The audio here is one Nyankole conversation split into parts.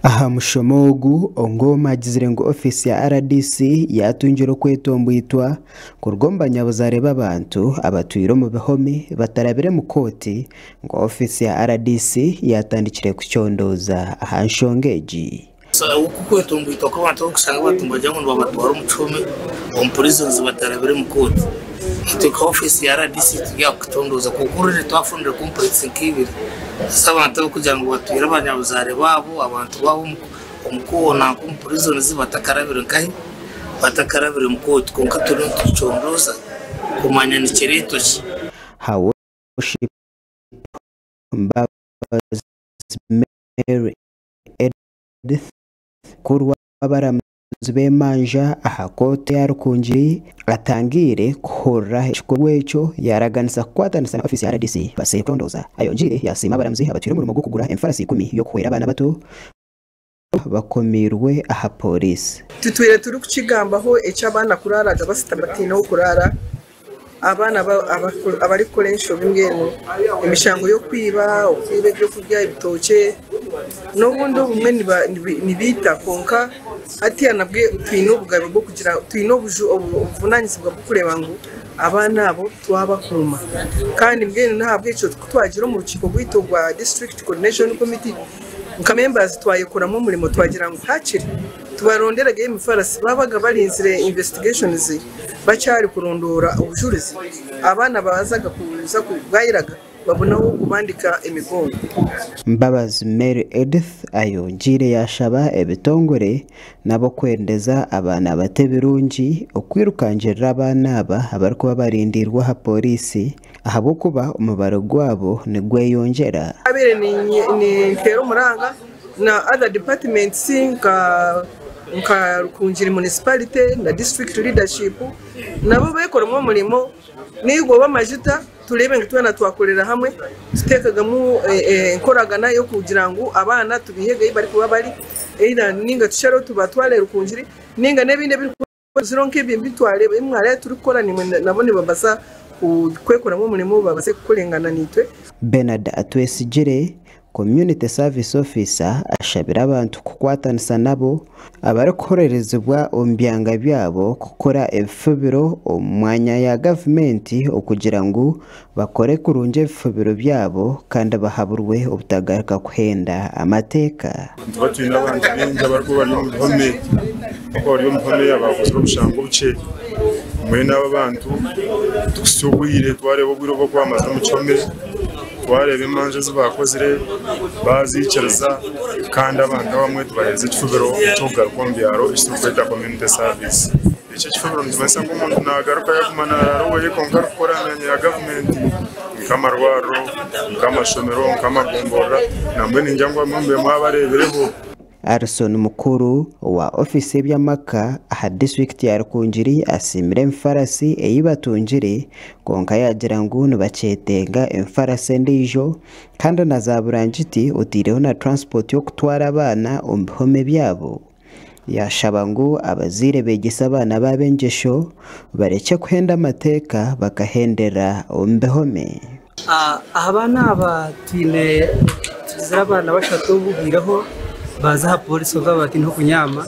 Aha mushomo ogu, Ongom agizire ngu ofiisi ya RDC yaatungire okwetomboitwa kuruga omu banyabuzaare b'abantu abatwire omu bihome batarabire mu kooti ngu ofiisi ya RDC yaatandikire kucondooza aha nshonga egi. Oku kwetomboitwa kw'abantu abarikushanga abantu nibagira ngu nibabatwara omu kihome omu prisons batarabire mu kooti. Itwe nka ofiisi ya RDC turi aha kucondooza kwonka already twafunire complaints nk'ibiri ez'abantu abarikugira ngu batwire abanyabuzaare baabo, abantu baabo omu nanka omu prisons batakarabire nkahi, batakarabire mu kooti kwonka turiyo nitucondooza kumanya nikireetwa ki. Her Worship Mbabazi Mary Edith, Mukuru w'abaramuzi b'emanja aha kooti ya Rukungiri atangiire kuhurira ekikorwa ekyo yaaraganisa kukwatanisa na ofiisi ya RDC baase kucondooza. Ayongiire yaasiima abaramuzi abatwire omurimo gw'okugura emifarasi ikumi y'okuhwera abaana bato bakomiirwe aha pooriisi. Tutwire turikukigambaho eky'abaana kuraaraga basitami bataine ah'okuraara, abaana abarikukora enshobi mbwenu emishango y'okwiba, okwiba ebyokurya ebitookye n'obundi obumwe nibaita kwonka hatiiya nabwe twine obugabe bw'okugira twine obuvunaanizibwa bw'okureeba ngu abaana abo twabakuuma kandi mbwenu n'ahabw'ekyo ku twagira omu rukiiko rwaitu orwa disiturikiti korodineshoni komiti nka members twayekoramu omurimo twagira ngu hakiri tubaronderege emifarasi babaga barinzire investigations bakyari kurondoora obujurizi abaana bazaga kuza bwayiraga babone ah'okubandika emigongo. Mbabazi Mary Edith ayongiire yaashaba ebitongore n'ab'okwendeza abaana bato ebirungi okwirukangirira abaana aba abarikuba barindiirwe aha pooriisi ahabw'okuba omubaro gwabo nigweyongyera. Nabaire ninteera omuranga na other departments nka nka Rukungiri municipality na district leadership nabo bekoremu omurimo nigo b'amajuta tureebe ngu twena twakorera hamwe tutekagamu enkoragana y'okugira ngu abaana tubiihege ahu barikuba bari either ninga tushareho tubatware Rukungiri ninga n'ebindi ebirikuba nk'ebi ebi mwareeba turikukora naimwe nabo nibabaasa kwekoramu omurimo babaase kukorengana naitwe. Bernard Atwesigire, Community Service Officer ashabire abantu kukwatanisa nabo abarikuhorerezibwa omu byanga byabo kukora ebifubiro omu mwanya ya gavumenti okugira ngu bakore kurungi ebifubiro byabo kandi bahaburwe obutagaruka kuhenda amateeka. Nituba twine abantu baingi abarikuba bari omu bihome, abarikuba bari omu bihome abakozire obushango obukye. Mbwenu abo abantu tukuhitsya obwire twareeba obwire obu barikuba bamazire omu kihome, twareeba emanja ezi baakozire baaziikiriza kandi abantu abamwe tubaheereza ekifubiro eky'okugaruka omu byaro eki turikweta community service. Eki ekifubiro nikimanyisa ngu omuntu naagaruka yaaguma naaraara oweye kwonka arikukora aha myanya ya gavumenti nk'amarwariro, nk'amashomero, nk'amagomborora nambwenu ningira ngu abamwe mube mwabareebireho. Alison Mukuru owa ofiisi y'eby'amaka aha disiturikiti ya Rukungiri asiimire emifarasi ei batungire kwonka yaagira ngu nibakyetenga emifarasi endiijo kandi na za burangiti oteireho na transport y'okutwara abaana omu bihome byabo. Yaashaba ngu abazaire beegyese abaana baabo engyesho barekye kuhenda amateeka bakahendera omu bihome. Aha baana aba twine tugizire abaana bashatu obubwireho baaza aha poorisi kwonka baba bataine ah'okunyaama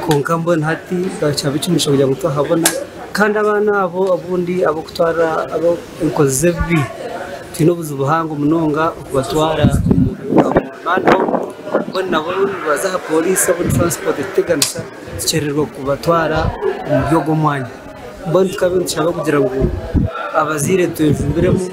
kwonka mbwenu hati bakyaba ekimugisha kugira ngu twahabona kandi abaana abo obundi ab'okutwara enkozi z'ebibi twine obuzibu buhango munonga okubatwara omu mbwenu nabo nibaza aha poorisi obundi transport etuteganisa tukyerererwa kubatwara omuri ogwo omwanya. Mbwenu tukaba nitushaba kugira ngu abazaire twejumbiremu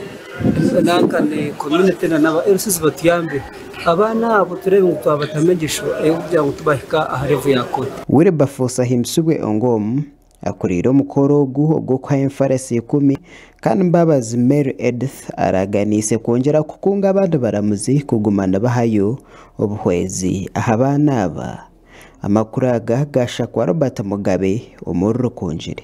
nanka community na n'aba LCs batuyambe abaana abo tureebe ngu twabatamu engyesho ey'okugira ngu tubahika aha level ya kooti. Wilberforce Ahimbisibwe Ongom akuriire omukoro ogu ogw'okuhayo enfarasi ikumi kandi Mbabazi Mary Edith araganiise kwongyera kukunga abandi baramuzi kuguma nibahayo obuhwezi aha baana aba. Amakuru aga gaashakwa Robert Mugabe omuri Rukungiri.